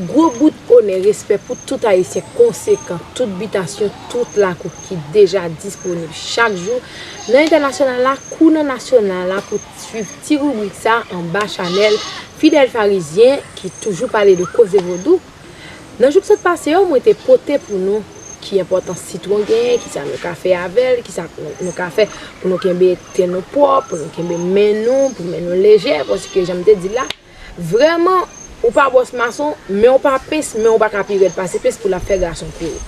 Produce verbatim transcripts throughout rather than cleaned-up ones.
Gwo bout onè, respè pou tout Ayisyen konsekan, tout bitasyon, tout lakou ki deja disponib chak jou nan entènasyonal la kou nan nasyonal la pou swiv ti ribrik sa anba chanèl Fidèl Farizyen ki toujou pale de koze vodou. Nan jou k sot pase yo, mwen te pote pou nou ki enpòtans sitwon genyen, kisa nou ka fè avè l, kisa nou, nou ka fè pou nou kenbe tè nou pwòp, pou nou kenbe men nou, pou men nou lejè, paske jan m te di l la, vrèman, ou pa bòs mason, men w pa pens, men w pa ka pi rèd pase pens pou l ap fè gason kouri.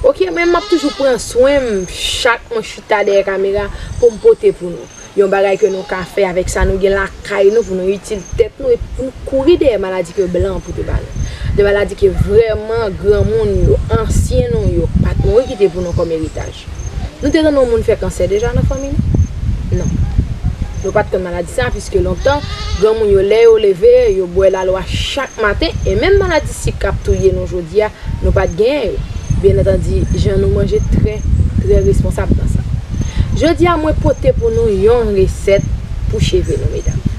Oke, men m ap toujou pran swen m chak mwen chita dèyè kamera pou m pote pou nou yon bagay ke nou ka fè avèk sa nou gen lakay nou pou nou itil tèt nou e pou nou kouri dèyè maladi ke blan an pote ba nou. De maladi ke vrèman granmoun yo, ansyen nou yo, pa t mouri kite pou nou kòm eritaj. Nou te tande yon moun fè kansè deja nan fanmi nou? Non. Nou pa t konn maladi sa, piske lontan, granmoun yo, lè yo leve, yo bwè lalwa chak maten, e menm maladi sik k ap touye nou jodi a, nou pa t genyen yo. Byen antandi, jan nou manje trè, trè responsab nan sa. Jodi a, mwen pote pou nou yon resèt pou cheve nou, medam.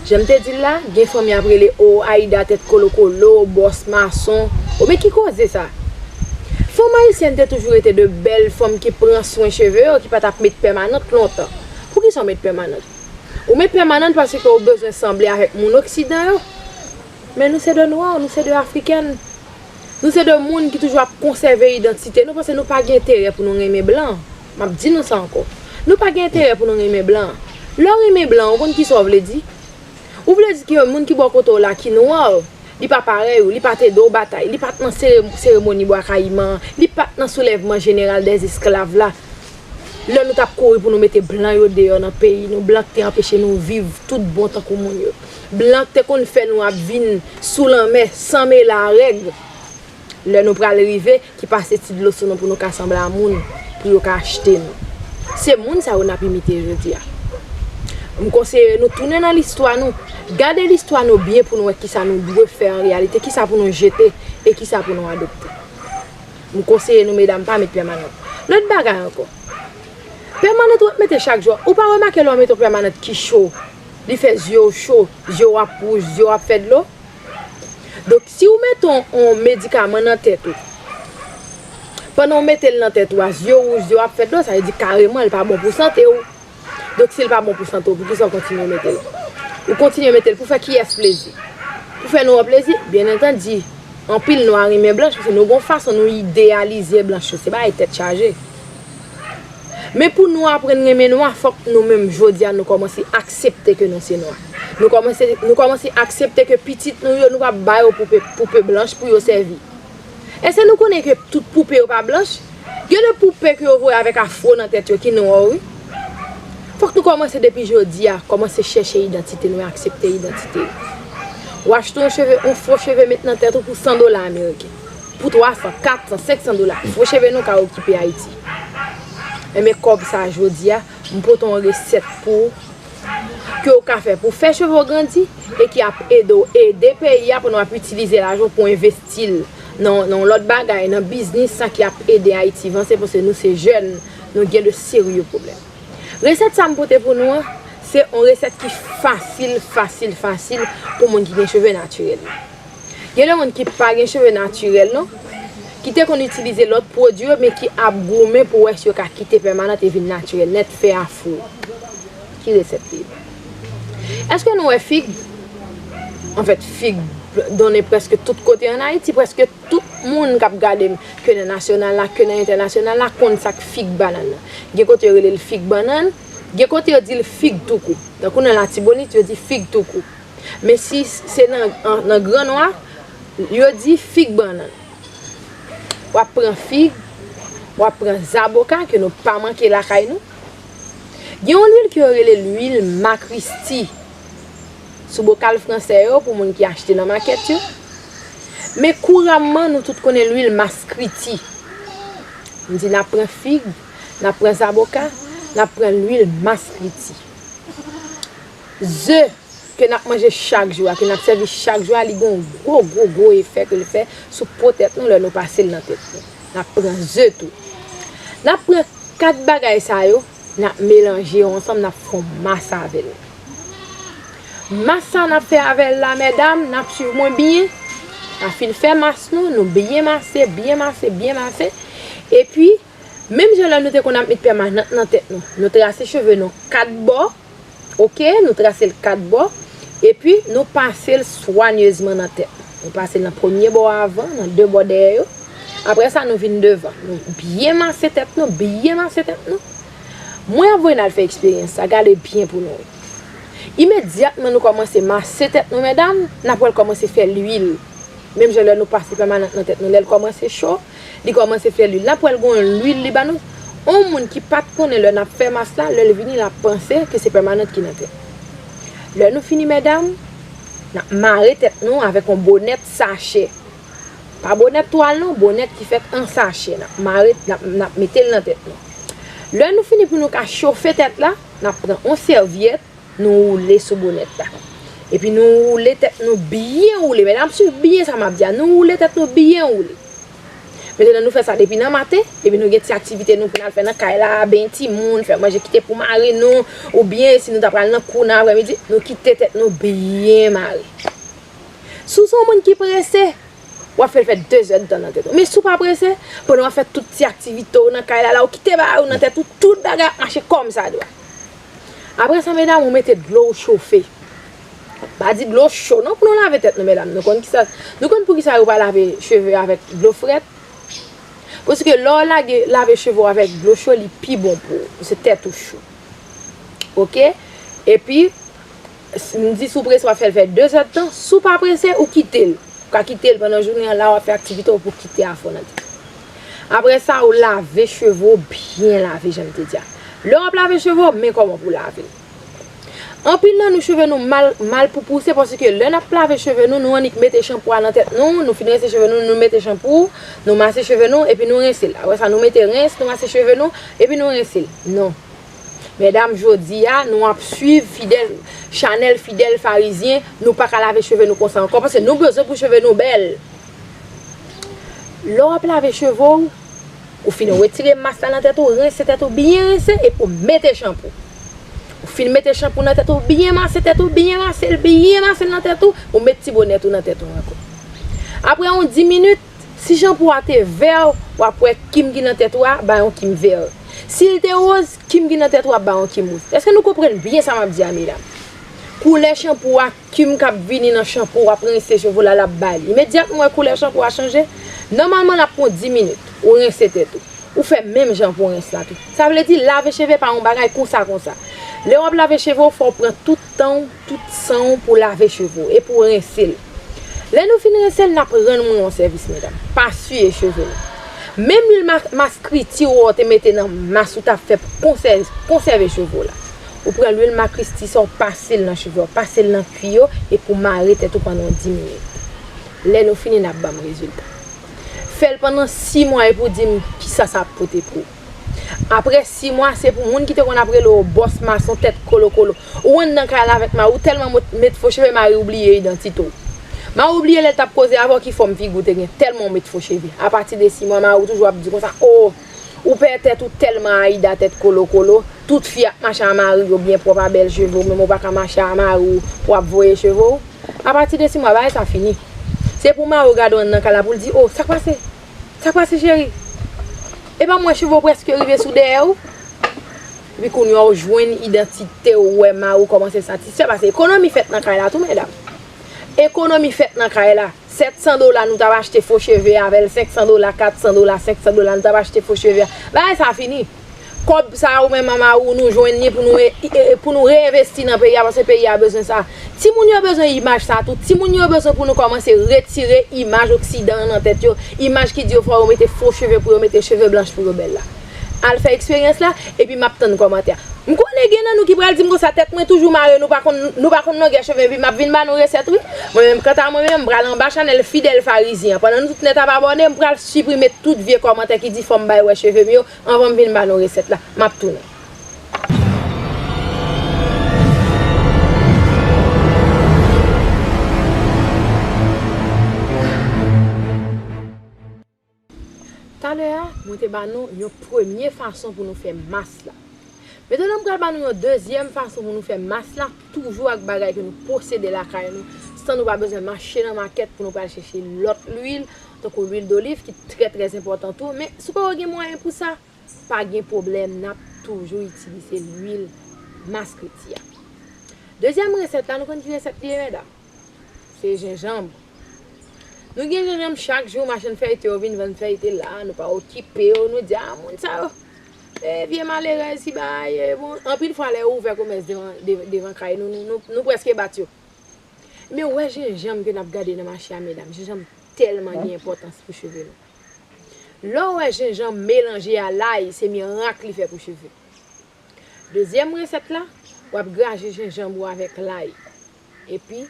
Jan m te di l la, gen fanm y ap rele, o, Ayida tèt kolokolo, bòs mason. O, men ki koze sa? Fanm ayisyèn te toujou rete de bèl fanm ki pran swen cheve yo, ki pa t ap met pèmanant lontan. Poukisa w met pèmanant? Ou met pèmanant paske w bezwen sanble avèk moun oksidan yo. Men nou se de nwa, nou se de afrikèn. Nou se de moun ki toujou ap konsève idantite nou, paske nou pa gen enterè pou nou renmen blan. M ap di nou sa ankò. Nou pa gen enterè pou nou renmen blan. Lè w renmen blan, ou konn kisa w vle di? Ou vle di ke moun ki bò kote w la ki nwa, li pa parèy ou, li pa t ede w batay, li pa t nan sere-, seremoni Bwa Kayiman, li pa t nan soulèvman jeneral dèz esklav la. Lè nou t ap kouri pou nou mete blan yo deyò nan peyi nou, blan k te anpeche nou viv tout bon tankou moun yo. Blan k te konn fè nou ap vin sou lanmè san mele a règ. Lè nou pral rive, ki pase ti dlo sou nou pou nou ka sanble a moun, pou yo ka achte nou. Se moun sa yo n ap imite jodi a. M konseye nou tounen nan listwa nou. Gade listwa nou byen pou nou wè kisa nou dwe fè an reyalite, kisa pou nou jete e kisa pou nou adopte. M konseye nou, medam, pa met pèmanant. Lòt bagay ankò. Pèmanant w ap mete chak jou a. Ou pa remake lè w mete yon pèmanant ki cho, li fè zye w cho, zye w ap wouj, zye w ap fè dlo? Donk, si w mete yon, yon medikaman nan tèt ou, pandan w mete l nan tèt ou a, zye w wouj, zye w ap fè dlo, sa vle di kareman li pa bon pou sante w. Donk, si l pa bon pou sante w, poukisa w kontinye mete l? Ou kontinye mete l pou fè kiyès plezi? Pou fè nou an plezi? Byen antandi, anpil nwa renmen blanch, paske nou gon fason nou ideyalize blanch yo, se bagay tèt chaje. Men pou nou aprann renmen nwa, fòk nou menm jodi a nou kòmanse aksepte ke nou se nwa. Nou kòmanse, nou kòmanse aksepte ke pitit nou yo, nou p ap ba yo poupe, poupe blanch pou yo sèvi. Èske nou konnen ke tout poupe yo pa blanch? Gen de poupe ke yo voye avèk afwo nan tèt yo ki nwa wi. Fòk nou kòmanse depi jodi a, kòmanse chèche idantite nou e aksepte idantite nou. Ou achte yon cheve, yon fo cheve met nan tèt ou pou san dola ameriken. Pou twa san, kat san, senk san dola. Fo cheve nou ka okipe Ayiti. Enben kòb sa jodi a, m pote yon resèt pou ou ke w ka fè pou fè cheve w grandi e ki ap ede w ede peyi a pandan w ap itilize lajan w pou envesti l nan, nan yon lòt bagay, nan biznis sa ki ap ede Ayiti vanse, paske nou se jèn, nou gen de serye pwoblèm. Resèt sa m pote pou nou an, se yon resèt ki fasil, fasil, fasil pou moun ki gen cheve natirèl. Gen de moun ki pa gen cheve natirèl non, ki te konn itilize lòt pwodui yo, men ki ap goumen pou wè si yo ka kite pèmanant e vin natirèl nèt, fè afwo. Ki resèt li ye? Èske nou wè fig? Anfèt, fig donnen prèske tout kote ann Ayiti, prèske tout moun k ap gade m, ke nan nasyonal la, ke nan entènasyonal la, konn sa k fig bannann nan. Gen kote yo rele l fig bannann, gen kote yo di l fig toukou. Tankou nan Latibonit, yo di fig toukou. Men si se nan, an, nan Gran Nwa, yo di fig bannann. W ap pran fig, w ap pran zaboka, ke nou pa manke lakay nou. Gen yon lwil ke yo rele lwil makristi sou bokal fransè yo, pou moun ki achte nan makèt yo. Men kouramman, nou tout konnen lwil maskriti. M di n ap pran fig, n ap pran zaboka, n ap pran lwil maskriti. Ze ke n ap manje chak jou a, ke n ap sèvi chak jou a, li gen yon gwo, gwo, gwo efè ke l fè sou po tèt nou lè nou pase l nan tèt nou. N ap pran ze tou. N ap pran kat bagay sa yo, n ap melanje yo ansanm, n ap fè yon mas avè l. Mas sa n ap fè avè l la, medam, n ap swiv mwen byen. N a fin fè mas nou, nou byen mase, byen mase, byen mase. Epi, menm jan lè nou te konn ap met pèmanant nan tèt nou, nou trase cheve nou kat bò, oke, nou trase l kat bò, epi nou pase l swanyezman nan tèt nou. Nou pase l nan premye bò avan, nan de bò dèyè yo. Apre sa, nou vin devan. Nou byen mase tèt nou, byen mase tèt nou. Mwen ap voye n al fè eksperyans sa, gade byen pou nou wè. Imedyatman nou kòmanse mase tèt nou, medam, n ap wè l kòmanse fè lwil. Menm jan lè nou pase pèmanant nan tèt nou, lè l kòmanse cho, li kòmanse fè lwil. N ap wè l gen yon lwil li ba nou. Yon moun ki pa t konnen lè n ap fè mas la, lè l vini, l ap panse ke se pèmanant ki nan tèt. Lè nou fini, medam, n ap mare tèt nou avèk yon bonèt sachè. Pa bonèt twal non, bonèt ki fèt an sachè. N ap mare, n ap, n ap mete l nan tèt nou. Lè nou fini pou nou ka chofe tèt la, n ap pran yon sèvyèt, nou woule sou bonèt la. Epi nou woule tèt nou byen woule. Medam, swiv byen sa m ap di a. Nou woule tèt nou byen woule. Mentnan nou fè sa depi nan maten, epi nou gen ti aktivite nou pou n al fè nan kay la, benyen timoun, fè manje kite pou mari nou, oubyen si nou ta pral nan kou nan aprèmidi, nou kite tèt nou byen mare. Si w se yon moun ki prese, w ap fè l fè de zèdtan nan tèt ou. Men si w pa prese, pandan w ap fè tout ti aktivite w nan kay la, la, ou kite bagay ou nan tèt ou, tout bagay ap mache kòmsadwa. Apre sa, medam, ou mete dlo w chofe. Pa di dlo cho non pou nou lave tèt nou, medam. Nou konn kisa, nou konn poukisa yo pa lave cheve avèk dlo frèt? Paske lè w lage, lave cheve w avèk dlo cho, li pi bon pou ou. Se tèt ou cho. Oke? Epi, s-, m di si w prese, w ap fè l fè de zèdtan. Si w pa prese, ou kite l. Ou ka kite l pandan jounen an, la w ap fè aktivite w pou kite afè w nan tèt. Apre sa, ou lave cheve w byen lave, jan m te di a. Lè w ap lave cheve w, men kòman pou w lave l. Anpil nan nou cheve nou mal, mal pou pouse, paske lè n ap lave cheve nou, nou annik mete chanpou a nan tèt nou, nou fin rense cheve nou, nou mete chanpou, nou mase cheve nou, epi nou rense l. Apre sa, nou mete rens, nou mase cheve nou, epi nou rense l. Non. Medam, jodi a, nou ap swiv Fidel, chanèl Fidel Farizyen, nou pa ka lave cheve nou konsa ankò, paske nou bezwen pou cheve nou bèl. Lè w ap lave cheve w, ou fin retire mas la nan tèt ou, rense tèt ou, byen rense, epi w mete chanpou. Ou fin mete chanpou nan tèt ou, byen mase tèt ou, byen mase l, byen mase l nan tèt ou, ou met ti bonèt ou nan tèt ou ankò. Apre yon dis minit, si chanpou a te vè, w ap wè kim ki nan tèt ou a bay yon kim vè. Si l te woz, kim ki nan tèt ou a bay yon kim woz. Èske nou konprann byen sa m ap di a, medam? Koulè chanpou a, kim k ap vini nan chanpou, w ap rense cheve w la, l ap ba li. Imedyatman w wè koulè chanpou a chanje, nòmalman l ap pran dis minit, ou rense tèt ou. Ou fè menm jan pou rens la tou. Sa vle di, lave cheve pa yon bagay konsa konsa. Lè w ap lave cheve w, fò w pran tout tan w, tout san w pou lave cheve w, epi w rense l. Lè nou fin rense l, n ap rann moun yon sèvis, medam. Pa siye cheve nou. Menm lwil ma-, maskriti w te mete nan mas ou t ap fè pou konsè-, konsève cheve w la. Ou pran lwil makristi sa, w pase l nan cheve w, pase l nan kwi yo, epi w mare tèt ou pandan yon dis minit. Lè nou fini, n ap ban m rezilta. Fè l pandan sis mwa epi w di m kisa sa ap pote pou ou. Apre sis mwa, se pou moun ki te konn ap rele w bòs mason, tèt kolokolo. Ou anndan kay la avèk mari w, tèlman met, met fo cheve, mari w bliye idantite w. Mari w bliye lè l t ap koze avè w, ki fòm figi w te gen, tèlman w met fo cheve. Apati de sis mwa, mari w toujou ap di konsa, o, ou pè tèt ou tèlman Ayida tèt kolokolo, tout fi ap mache a mari yo byen pwòp a bèl cheve, ou menm ou pa ka mache a mari w pou w ap voye cheve w. Apati de sis mwa, bagay sa fini. Se pou mari w gade w anndan kay la pou l di, o, sa k pase? Sa k pase, cheri? Epa m wè cheve w prèske rive sou dèyè w. Epi kounye a w jwenn idantite w, ou wè mari w kòmanse satisfè, paske ekonomi fèt nan kay la tou, medam. Ekonomi fèt nan kay la. Sèt san dola nou t ap achte fo cheve avè l, senk san dola, kat san dola, senk san dola nou t ap achte fo cheve a. Bagay sa fini. Kòb sa ou menm a mari w nou jwenn li pou nou e, e, pou nou reenvesti nan peyi a, paske peyi a bezwen sa. Timoun yo bezwen imaj sa tou. Timoun yo bezwen pou nou kòmanse retire imaj oksidan an nan tèt yo. Imaj ki di yo fò yo mete fo cheve pou yo mete cheve blanch pou yo bèl la. Al fè eksperyans la, epi m ap tann kòmantè. M konnen gen nan nou ki pral di m konsa, tèt mwen toujou mare, nou pa konn, nou pa konn longè cheve, epi m ap vin ba nou resèt wi. Mwen menm, kanta mwen menm, m pral anba chanèl Fidèl Farizyen an. Pandan nou tout nèt ap abòne, m pral siprime tout vye kòmantè ki di fò m bay wè cheve m yo, anvan m vin ba nou resèt la. M ap tounen. Talè a, mwen te ba nou yon premye fason pou nou fè mas la. Mentnan, m pral ba nou yon dezyèm fason pou nou fè mas la, toujou ak bagay ke nou posede lakay nou, tan nou pa bezwen mache nan makèt pou nou pral chèche lòt lwil, tankou lwil doliv ki trè, trè enpòtan tou. Men si w pa gen mwayen pou sa, pa gen pwoblèm, n ap toujou itilize lwil maskriti a. Dezyèm resèt la, nou konn ki resèt li ye, medam? Se jenjanm. Nou gen jenjanm chak jou, machann fèy te yo vin vann fèy te la, nou pa okipe yo, nou di, "A, moun sa yo, e, vye malerèz ki bay, e, bon." Anpil fwa, lè yo ouvè komès devan, dev-, devan kay nou, nou, nou, nou prèske bat yo. Men w wè jenjanm ke n ap gade nan mache a, medam, jenjanm tèlman gen enpòtans pou cheve nou. Lè w wè jenjanm melanje a lay, se mirak li fè pou cheve. Dezyèm resèt la, w ap graje jenjanm ou avèk lay. Epi,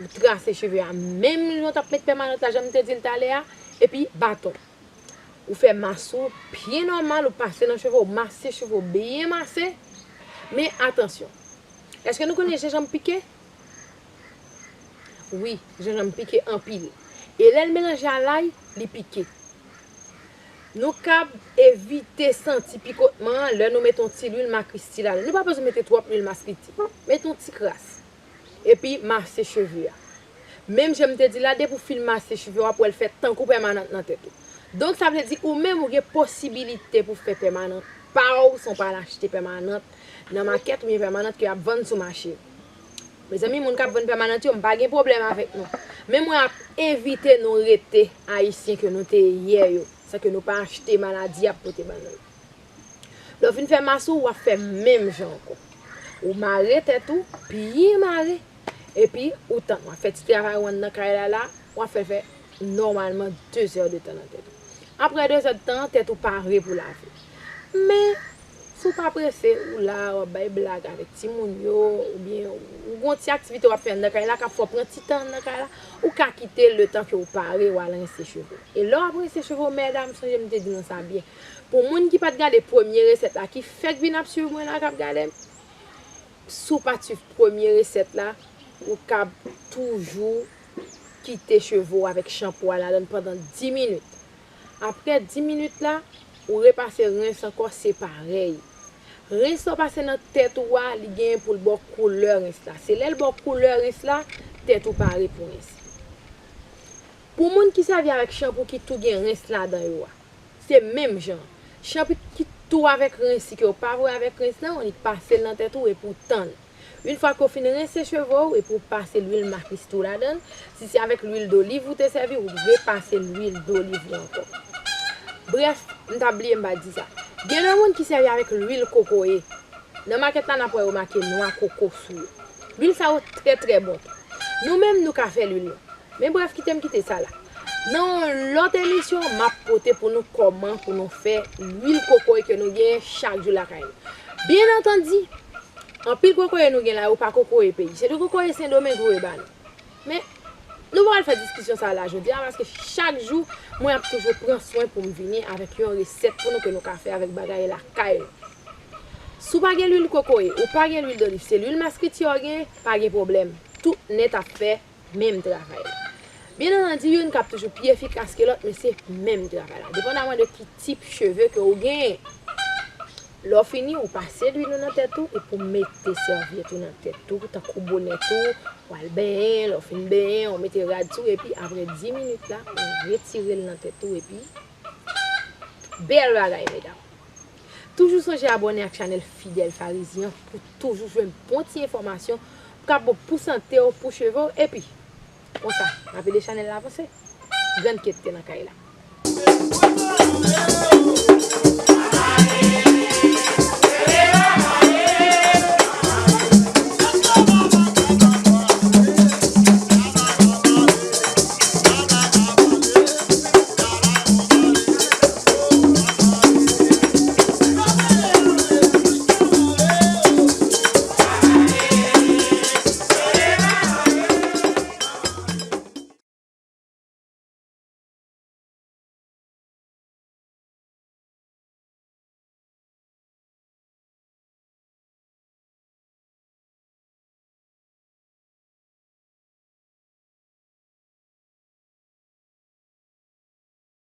ou trase cheve a menm jan w t ap met pèmanant la, jan m te di l talè a, epi baton. Ou fè mas ou byen nòmal, ou pase nan cheve, ou mase cheve, ou byen mase. Men atansyon, èske nou konnen jenjanm pike? Wi, jenjanm pike anpil. E lè l melanje a lay, li pike. Nou kab evite santi pikotman an lè nou mete yon ti lwil maskriti ladan. Nou pa bezwen mete twòp lwil maskriti. Mete yon ti kras. Epi mase cheve a. Menm jan m te di la, depi w fin mase cheve w, w ap wè l fè tankou pèmanant nan tèt ou. Donk, sa vle di ou menm ou gen posibilite pou fè pèmanant pa w san w pa al achte pèmanant nan makèt oubyen pèmanant ke y ap vann sou mache. Mezanmi, moun k ap vann pèmanant yo, m pa gen pwoblèm avèk nou. Men mwen ap envite nou rete Ayisyen ke nou te ye yo, san ke nou pa achte maladi y ap pote ban nou yo. Lè w fin fè mas ou, w ap fè menm jan ankò. Ou mare tèt ou, byen mare, epi ou tann. W ap fè ti travay ou anndan kay la la, w ap fè l fè nòmalman de zè de tan nan tèt ou. Apre de zè de tan, tèt ou pare pou lave. Men, si w pa prese, ou la, w ap bay blag avèk timoun yo, oubyen ou gon ti aktivite w ap fè anndan kay la k ap fè w pran ti tan anndan kay la, ou ka kite letan ke w pare, w al rense cheve w. E lè w ap rense cheve w, medam, sonje m te di nou sa byen. Pou moun ki pa t gade premye resèt la, ki fèk vin ap swiv mwen la, k ap gade m, si w pa t swiv premye resèt la, ou kab toujou kite cheve w avèk chanpou a ladan l pandan dis minit. Apre dis minit la, ou repase rens ankò, se parèy. Rens la w pase nan tèt ou a, li genyen pou l ba w koulè rens la. Se lè l ba w koulè rens la, tèt ou pare pou rense. Pou moun ki sèvi avèk chanpou ki tou gen rens ladan yo a, se menm jan. Chanpou ki tou avèk rensi ke w pa voye avèk rens la, ou annik pase l nan tèt ou epi w tann. Yon fwa ke w fin rense cheve w epi w pase lwil makis tou ladan l, si se avèk lwil doliv ou te sèvi, ou repase lwil doliv ou ankò. Brèf, m ta bliye m pa di sa. Gen de moun ki sèvi avèk lwil kokoye. Nan makèt la, n ap wè yo make nwa koko sou yo. Lwil sa yo trè, trè bon tou. Nou menm, nou ka fè lwil nou. Men brèf, kite m kite sa la. Nan yon lòt emisyon, m ap pote pou nou kòman pou nou fè lwil kokoye ke nou genyen chak jou lakay nou. Byen antandi, anpil kokoye nou gen la, yo pa kokoye peyi. Se de kokoye Sendomeng yo ye ba nou. Men, nou pa pral fè diskisyon sa la jodi a, paske chak jou, mwen ap toujou pran swen pou m vini avèk yon resèt pou nou ke nou ka fè avèk bagay lakay nou. Si w pa gen lwil kokoye, ou pa gen lwil doliv, se lwil maskriti w gen, pa gen pwoblèm. Tout nèt ap fè menm travay la. Byen antandi, youn k ap toujou pi efikas ke lòt, men se menm travay la, depandaman de ki tip cheve ke w genyen. Lè w fini, ou pase lwil ou nan tèt ou, epi w mete sèvyèt ou nan tèt ou, tankou bonèt ou, w al benyen, lè w fin benyen, w mete rad sou, epi apre dis minit la, ou retire l nan tèt ou, epi bèl bagay, medam. Toujou sonje abòne ak chanèl Fidèl Farizyen an pou toujou jwenn bon ti enfòmasyon pou ka bon pou sante w, pou cheve w, epi konsa, n ap ede chanèl la avanse. Grann Kate te nan kay la.